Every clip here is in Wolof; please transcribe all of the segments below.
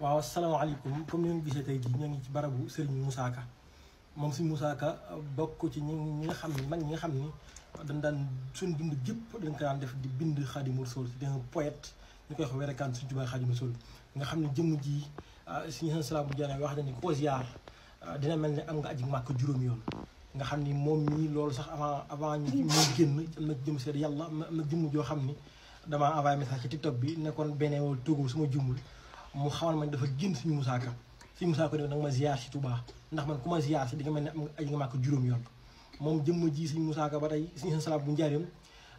waaw asalaamaaleykum comme ni ngeen gisee tey jii ñoo ngi ci barabu Serigne Moussa Ka moom Serigne Moussa Ka bokk ci ñi nga xam ne mag ñi nga xam ni dañ daan suñ dund jëpp dañ ko daan def di bind Xaadimu Rasuul c'est un poète ñu koy wax werekaan suñu Tuubaa Xaadimu Rasuul nga xam ne jëmm ji suñu salaam bu jaane wax nañu ko ziar dina mel ne am nga aji màkk juróomi yoon nga xam ni moom mii loolu sax avant ñu génn am na jëm seet yàlla am na jëmm joo xam ni damaa envoyé message ci TikTok bi nekkoon beneen wala Togo suma jummul mu xamal man dafa génn suñu Moussa Ka suñu Moussa Ka ne nag ma ziar si Touba ndax man ku ma ziar si di nga mel ne am nga aji nga màkk juróom yoon moom jëmm ji suñu Moussa Ka ba tey suñu salaam bu njaareem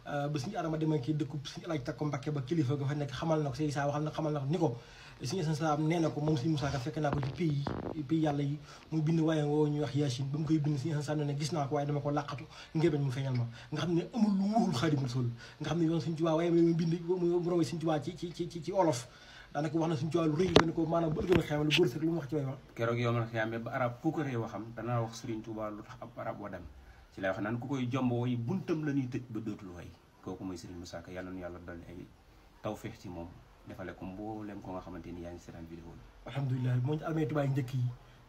ba suñu adama demee kii dëkku suñu alaaj takko Mbakke ba kilifa ga fa nekk xamal na ko Seydou Sa waxal na xamal na ko ni ko suñu salaam nee na ko moom suñu Moussa Ka fekk naa ko ci pays yàlla yi muy bind waaye woo ñuy wax Yaasin ba mu koy bind suñu salaam ne gis naa ko waaye dama ko làqatu ngir bañ mu feeñal ma nga xam ne amul lu wuxul Xaadimu Rasuul nga xam ne yoon suñu Tuubaa waaye muy bind mu rawee suñu Tuubaa ci olof daanaka wax na suñu Tuubaa lu rëy ba ne ko maanaam bu ëllëgee xew lu góor sax lu mu wax ci way wax keroog yow man xiyaame ba arab ku ko ree waxam danaa wax Serigne Touba lu tax ab arab wa dem ci lay wax naan ku koy jomb way buntam la ñuy tëj ba dootul way kooku mooy Serigne Moussa Ka yàlla na yàlla dolli ay tawfeex ci moom defale ko mboolem ko nga xamante ni yaa ngi seetaan vidéo bi alhamdulilah moo ñu armée Tuubaa njëkk yi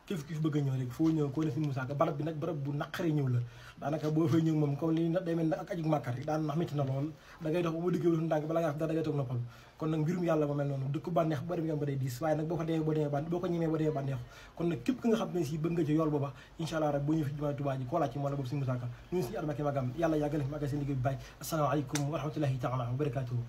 képp ki fi bëgg a ñëw rek foo ñëw koo ne Serigne Moussa Ka barab bi nag barab bu naqaree ñëw la daanaka boo fay ñëw moom comme li day mel ak aju màkkat rek daan nax métti na lool da ngay dox ba liggéey lu ndànk balaa nga xam dara da ngay toog noppal kon nag mbirum yàlla ba mel noonu dëkk bànneex bu bari bi nga ba day diis waaye nag boo ko demee boo ko ñemee boo demee bànneexu kon nag képp ki nga xam ne si bëgg nga ci yool booba incha allah rek boo ñëw fi jumaa Tuubaa ji koo laaj ci moo la boobu Serigne Moussa Ka ñun suñu adama ke magam yàlla yàggale fi magal seen liggéey bi bàyyi asalaamaaleykum wa rahmatullahi taala wa barakatuhu